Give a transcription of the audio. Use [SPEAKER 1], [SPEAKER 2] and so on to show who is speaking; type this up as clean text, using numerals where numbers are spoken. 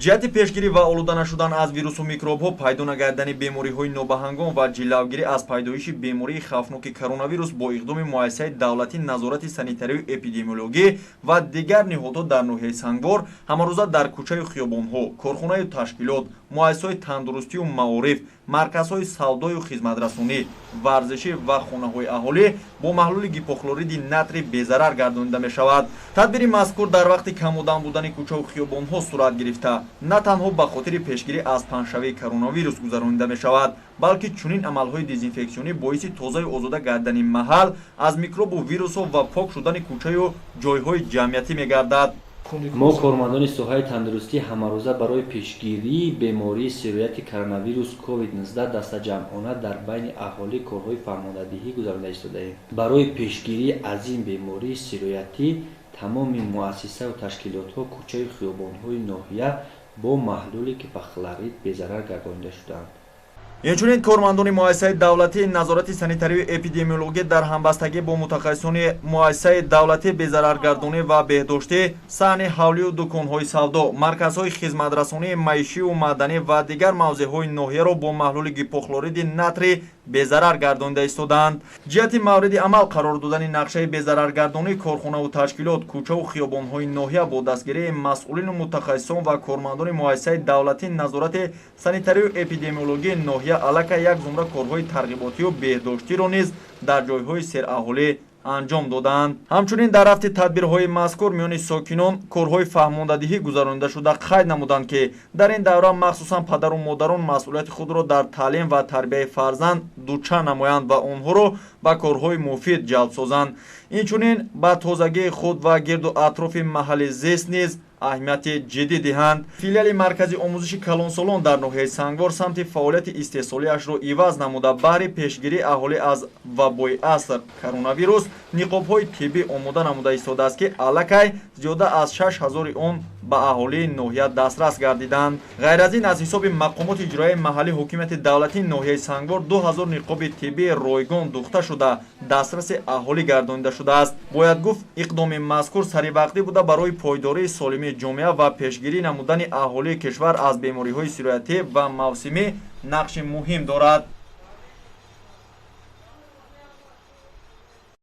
[SPEAKER 1] Ҷиҳати пешгирӣ ва олуда нашудан аз вирусу микробҳо, пайдо нагардани бемориҳои нобаҳангом ва ҷилавгирӣ аз пайдоиши бемории хавфноки коронавирус бо иқдоми муассисаи давлатии назорати санитарию эпидемиологӣ ва дигар ниҳодҳо дар ноҳияи Сангвор ҳамарӯза дар кӯчаю хиёбонҳо, корхонаю ташкилот, муассисаҳои тандурустию маориф, марказҳои савдою хизматрасонӣ, варзишӣ ва хонаҳои аҳолӣ бо маҳлули гипохлориди натрий безарар гардонида мешавад. Тадбири мазкур дар вақти камодам будани кӯчаву хиёбонҳо сурат гирифта, на танҳо ба хотири пешгирӣ аз паҳншавии коронавирус гузаронида мешавад, балки чунин амалҳои дезинфексионӣ боиси тозаю озода гардани маҳал аз микробу вирусҳо ва пок шудани кӯчаю ҷойҳои ҷамъиятӣ мегардад.
[SPEAKER 2] Мо, кормандони соҳаи тандурустӣ, ҳамарӯза барои пешгирии бемории сирояти коронавирус COVID-19 дастаҷамъона дар байни аҳолӣ корҳои фаҳмондадиҳӣ гузаронида истодаем. Барои пешгирӣ аз ин бемории сироятӣ тамоми муассисаву ташкилотҳо, кӯчаю хиёбонҳои ноҳия бо маҳлули гипохлорид безарар гардонида шудаанд.
[SPEAKER 1] Инчунин кормандони муассисаи давлатии назорати санитарию эпидемиологӣ дар ҳамбастагӣ бо мутахассисони муассисаи давлатии безараргардонӣ ва беҳдоштӣ саҳни ҳавлию дуконҳои савдо, марказҳои хизматрасонии маишию маъданӣ ва дигар мавзеъҳои ноҳияро бо маҳлули гипохлориди натрий безарар гардонида истодаанд. Ҷиҳати мавриди амал қарор додани нақшаи безараргардонии корхонаву ташкилот, кӯчаву хиёбонҳои ноҳия бо дастгирии масъулину мутахассисон ва кормандони муассисаи давлатии назорати санитарию эпидемиологии ноҳия аллакай як зумра корҳои тарғиботию беҳдоштиро низ дар ҷойҳои сераҳолӣ анҷом додаанд. Ҳамчунин дар рафти тадбирҳои мазкур миёни сокинон корҳои фаҳмондадиҳӣ гузаронида шуда, қайд намуданд, ки дар ин давра махсусан падару модарон масъулияти худро дар таълим ва тарбияи фарзанд дучанд намоянд ва онҳоро ба корҳои муфид ҷалб созанд. Инчунин ба тозагии худ ва гирду атрофи маҳалли зист низ аҳамияти ҷиддӣ диҳанд. Филиали маркази омӯзиши калонсолон дар ноҳияи Сангвор самти фаъолияти истеҳсолиашро иваз намуда, баҳри пешгирии аҳолӣ аз вабои аср коронавирус ниқобҳои тиббӣ омода намуда истодааст, ки аллакай зиёда аз 6000-и он ба аҳолии ноҳия дастрас гардиданд. Ғайр аз ин, аз ҳисоби мақомоти иҷроияи маҳаллии ҳокимияти давлатии ноҳияи Сангвор 2000 ниқоби тиббии ройгон духта шуда, дастраси аҳолӣ гардонида шудааст. Бояд гуфт, иқдоми мазкур саривақтӣ буда, барои пойдории солимии ҷомеа ва пешгирӣ намудани аҳолии кишвар аз бемориҳои сироятӣ ва мавсимӣ нақши муҳим дорад.